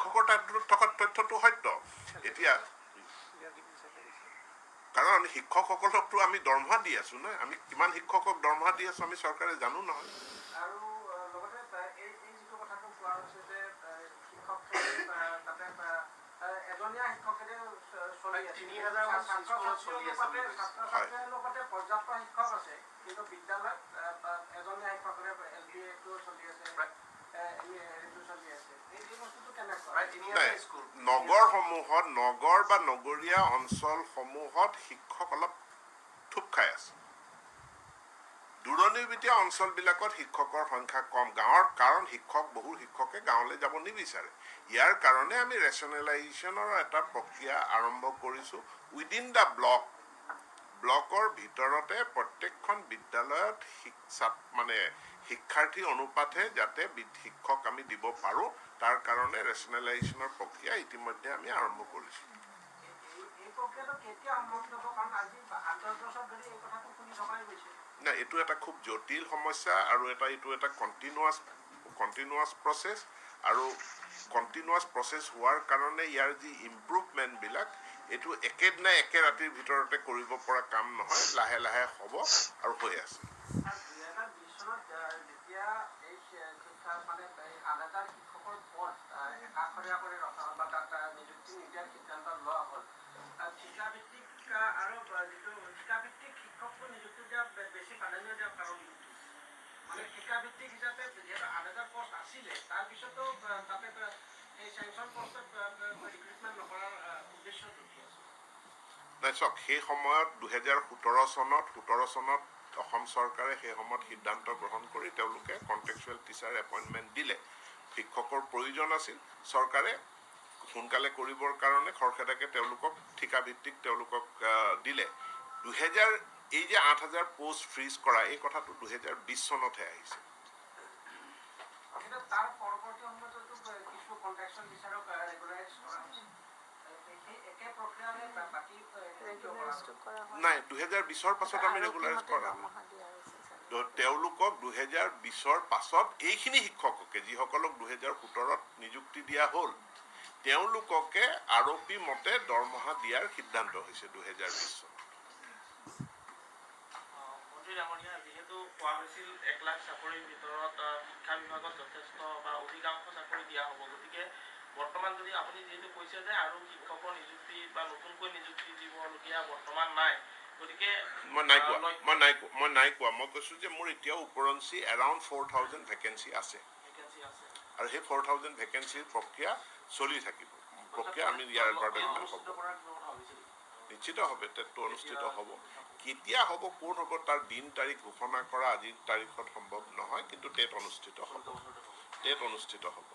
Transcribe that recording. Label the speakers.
Speaker 1: শিক্ষকৰ তাত থকা তথ্যটো সত্য। এতিয়া কাৰণ শিক্ষকসকলকতো আমি দৰমহা দি আছোঁ না। আমি কিমান শিক্ষকক দৰমহা দি আছোঁ, আমি চৰকাৰে জানো নহয়।
Speaker 2: আৰু লগতে এই এই যিটো কথাটো কোৱা হৈছে যে শিক্ষক শ্ৰেণী তাতে এজনীয়া শিক্ষকেৰে চলি আছে।
Speaker 3: 3000 মান
Speaker 2: ছাত্ৰ
Speaker 3: স্কুলত চলি আছে
Speaker 2: ছাত্ৰী
Speaker 3: বুলি কৈছে।
Speaker 2: ছাত্ৰ ছাত্ৰী অনুপাতে পৰ্যাপ্ত শিক্ষক আছে, কিন্তু বিদ্যালয়ত এজনীয়া শিক্ষকেৰে এল পি টো চলি আছে, হেৰিটো চলি আছে। এই বস্তুটো কেনেকুৱা?
Speaker 3: প্ৰায় তিনি
Speaker 1: নাই।
Speaker 3: হাজাৰ স্কুল।
Speaker 1: নগৰসমূহত, নগৰ বা নগৰীয়া অঞ্চলসমূহত শিক্ষক অলপ থুপ খাই আছে। দূৰণিবটীয়া অঞ্চলবিলাকত শিক্ষকৰ সংখ্যা কম গাঁৱৰ, কাৰণ বহু শিক্ষকে গাঁৱলৈ যাব নিবিচাৰে। ইয়াৰ কাৰণে আমি ৰেচনেলাইজেশ্যনৰ এটা প্ৰক্ৰিয়া আৰম্ভ কৰিছোঁ। উইদিন the block, ব্লকৰ ভিতৰতে প্ৰত্যেকখন বিদ্যালয়ত শিক্ষা মানে শিক্ষাৰ্থী অনুপাতে যাতে শিক্ষক আমি দিব পাৰোঁ, তাৰ কাৰণে ৰেচনেলাইজেশ্যনৰ প্ৰক্ৰিয়া ইতিমধ্যে আমি আৰম্ভ কৰিছোঁ।
Speaker 2: এই এই প্ৰক্ৰিয়াটো কেতিয়া সমাপ্ত হ'ব? কাৰণ আজি 8-10 বছৰ ধৰি এই কথাটো শুনি থকাই গৈছে।
Speaker 1: নাই, এইটো এটা খুব জটিল সমস্যা আৰু এইটো এটা কণ্টিনিউৱাছ প্ৰচেছ আৰু কণ্টিনিউৱাছ প্ৰচেছ হোৱাৰ কাৰণে ইয়াৰ যি ইম্প্ৰুভমেণ্টবিলাক, এইটো একেদিনাই একে ৰাতিৰ ভিতৰতে কৰিব পৰা কাম নহয়। লাহে লাহে হ'ব আৰু হৈ আছে।
Speaker 2: আৰু 2020 চনত যেতিয়া এই শিক্ষা মানে এই 8000 শিক্ষকৰ পদ একাষৰীয়া কৰি ৰখা হ'ল বা তাত নিযুক্তি নিদিয়াৰ সিদ্ধান্ত লোৱা হ'ল, ঠিকাভিত্তিক আৰু যিটো ঠিকাভিত্তিক শিক্ষকটো নিযুক্তি দিয়া বেছি প্ৰাধান্য দিয়াৰ কাৰণ কি? মানে ঠিকাভিত্তিক হিচাপে যিহেতু 8000 পষ্ট আছিলে, তাৰপিছতো তাতে এই চেংচন পষ্টত ৰিক্ৰুটমেণ্ট নকৰাৰ উদ্দেশ্যটো কি আছে?
Speaker 1: নাই, চাওক, সেই সময়ত 2017 চনত অসম চৰকাৰে সেই সময়ত সিদ্ধান্ত গ্ৰহণ কৰি তেওঁলোকে কণ্ট্ৰেকচুৱেল টিচাৰ এপইণ্টমেণ্ট দিলে। শিক্ষকৰ প্ৰয়োজন আছিল, চৰকাৰে সোনকালে কৰিবৰ কাৰণে খৰখেদাকৈ তেওঁলোকক ঠিকাভিত্তিক তেওঁলোকক দিলে। এই যে 8000 পষ্ট ফ্ৰিজ কৰা, এই কথাটো 2020 চনতহে আহিছে।
Speaker 2: কিন্তু তাৰ পৰৱৰ্তী সময়ততো কিছু কণ্ট্ৰেকচুৱেল টিচাৰক ৰেগুলাৰাইজ কৰা হৈছে। সেই একে প্ৰক্ৰিয়াৰে বাকী কিয় কৰা
Speaker 4: ৰেগুলাৰাইজটো কৰা হোৱা
Speaker 1: নাই, 2020ৰ পাছত আমি ৰেগুলাৰাইজ
Speaker 4: আৰক্ষী মতে
Speaker 1: কৰা নাই।
Speaker 4: দৰমহা দিয়া হৈছে চাগে।
Speaker 1: তো তেওঁলোকক 2020ৰ পাছত এইখিনি শিক্ষককে, যিসকলক 2017ত নিযুক্তি দিয়া হ'ল, তেওঁলোককে আৰঅ'পি মতে দৰমহা দিয়াৰ সিদ্ধান্ত হৈছে 2020 চনত।
Speaker 3: মন্ত্ৰী ডাঙৰীয়া, যিহেতু কোৱা হৈছিল 1 লাখ চাকৰিৰ ভিতৰত শিক্ষা বিভাগত যথেষ্ট বা অধিকাংশ চাকৰি দিয়া হ'ব, গতিকে বৰ্তমান যদি আপুনি যিহেতু কৈছে যে আৰু শিক্ষকৰ নিযুক্তি বা নতুনকৈ নিযুক্তি দিবলগীয়া বৰ্তমান নাই, গতিকে
Speaker 1: মই নাই কোৱা।
Speaker 3: লক্ষ্য
Speaker 1: মই নাই কোৱা। মই কৈছোঁ যে মোৰ এতিয়াও উপৰঞ্চি এৰাউণ্ড 4000 ভেকেঞ্চি আছে।
Speaker 3: ভেকেঞ্চি আছে।
Speaker 1: আৰু সেই 4000 ভেকেঞ্চিৰ প্ৰক্ৰিয়া চলি থাকিব। প্ৰক্ৰিয়া আমি ইয়াৰ এডভাৰটাইজমেণ্ট হ'ব।
Speaker 3: অনুষ্ঠিত কৰাৰ কিবা কথা ভাবিছে নেকি?
Speaker 1: নিশ্চিতভাৱে টেটটো অনুষ্ঠিত হ'ব। কেতিয়া হ'ব, ক'ত হ'ব, তাৰ দিন তাৰিখ ঘোষণা কৰা আজিৰ তাৰিখত সম্ভৱ নহয়, কিন্তু টেট অনুষ্ঠিত হ'ব।
Speaker 3: চলিত বছৰতে হ'ব।
Speaker 1: টেট অনুষ্ঠিত হ'ব।